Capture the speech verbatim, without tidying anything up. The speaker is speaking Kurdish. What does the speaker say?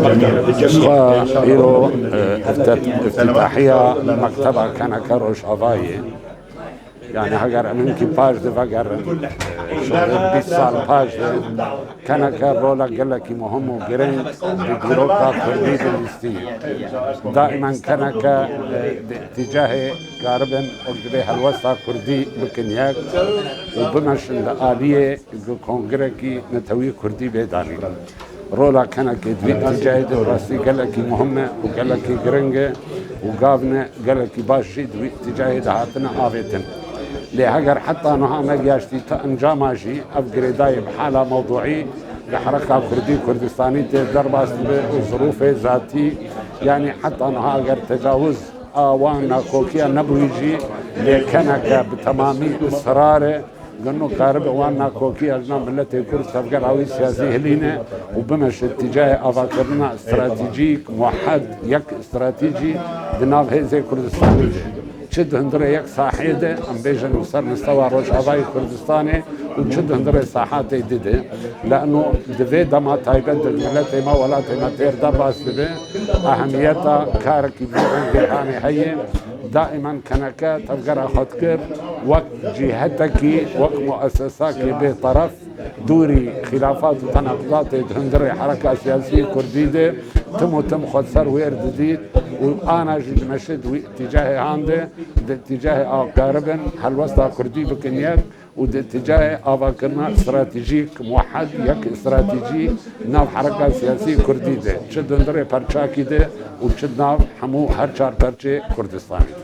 Xwe îro, e, iftet-, iftîtahiya mekteba K N K Rojavayê. Yani heger em hinkî paş de vegerin, e, şerê bîst sal paş de K N K rola gelekî muhim û giring di dîroka kurdî de lîstî. Daimen K N K, e, di îtîcahê karibin û divê helwesta kurdî bikin yek û bimeşin di aliyê ku kongrekî netewî kurdî bê danîn. Rola K N K di vî îtîcahê de rastî gelekî muhim e û gelekî giring e û gavne gelekî baş jî di vî îtîcahê de hatine avêtin. Lê heger heta niha negihaştî tu encama jî ev girêdayî bi hala mewduî di hereka kurdî Kurdistanî tê derbas dibe û zirûfê zatî, yanî heta niha eger tecawuz a wan nakokiya nebûyî jî, lê K N K bi temamî israr e. Gelo karibe wan nakokiya ji nav miletê Kurd, tevgera wî siyasî hilîne û bimeşe tîcahê avakirina stratejîk, muhed, yek stratejî di nav hêzê Kurdistanê de. Çi di hundirê yek sahê de, em bêjin li ser mistewa Rojavayê Kurdistanê û çi di hundirê sahatê di de. Leno di vê dema taybet de miletê me, welatê me têr derbas dibe, ehemiyeta karekî vî rengê hanê heye. Daimen K N K tevgera xwe dikir wek cîhetekî, wek muessesakê bêteref, dûrî xîlafat û tenaqudatê di hundirê hereka siyasî kurdî de tim û tim xwe ser wêr didît û ana jî dimeşe di wî îtîcahê han de, di îtîcahê akaribin helwesta kurdî bikin yek û di îtîcahê avakirina stratejîk muhed, yek stratejî nav hereka siyasî kurdî de, çi di hundirê perçakî de û çi di nav hemû her çar perçê Kurdistanê de.